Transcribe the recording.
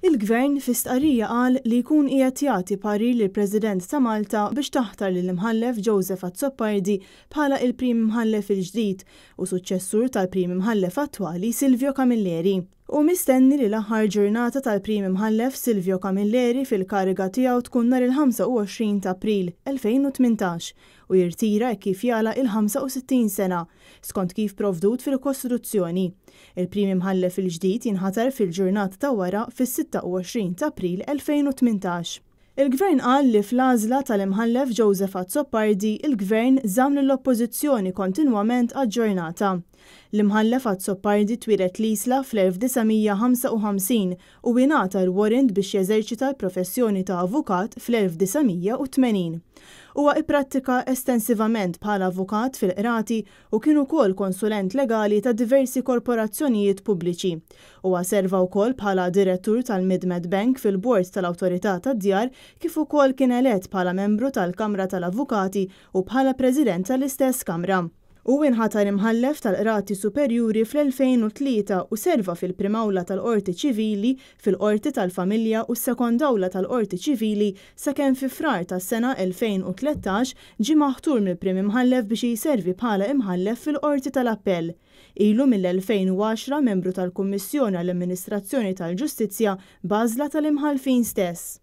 Il-Gvern fi stqarrija qal li jkun qiegħed jagħti parir lill-President ta' Malta biex taħtar lill-Imħallef Joseph Azzopardi bħala il-Prim Imħallef il-ġdid u suċċessur tal-Prim Imħallef attwali Silvio Camilleri. Hu mistenni li l-aħħar ġurnata tal-Prim Imħallef Silvio Camilleri fil-kariga tiegħu tkun nhar il-25 ta' April 2018 u jirtira hekk kif jagħlaq il-65 sena, skont kif provdut fil-Kostituzzjoni. Il-Prim Imħallef il-ġdid jinħatar fil-ġurnata ta' wara fis-26 ta' April 2018. Il-Gvern qal li fl-għażla tal-Imħallef Joseph Azzopardi, il-Gvern żamm lill-Oppożizzjoni kontinwament aġġornata. L-Imħallef Azzopardi twieled l-Isla fl-1955 u ingħata l-warrant biex jeżerċita l-professjoni ta' avukat fl-1980. Huwa ipprattika estensivament bħala avukat fil-qrati u kien ukoll konsulent legali ta' diversi korporazzjonijiet pubbliċi. Huwa serva wkoll bħala direttur tal-Mid-Med Bank fil-Bord tal-Awtorità tad-Djar kif ukoll kien elett bħala membru tal-Kamra tal-Avukati u bħala President tal-istess Kamra. Hu inħatar Imħallef tal-Qrati Superjuri fl-2003 u serva fil-Prim Awla tal-Qorti Ċivili, fil-Qorti tal-Familja u s-Sekond Awla tal-Qorti Ċivili sakemm fi Frar tas-sena 2013 ġie maħtur mill-Prim Imħallef biex jservi bħala Imħallef fil-Qorti tal-Appell. Ilu mill-2010 membru tal-Kummissjoni għall-Amministrazzjoni tal-Ġustizzja b'għażla tal-Imħallfin stess.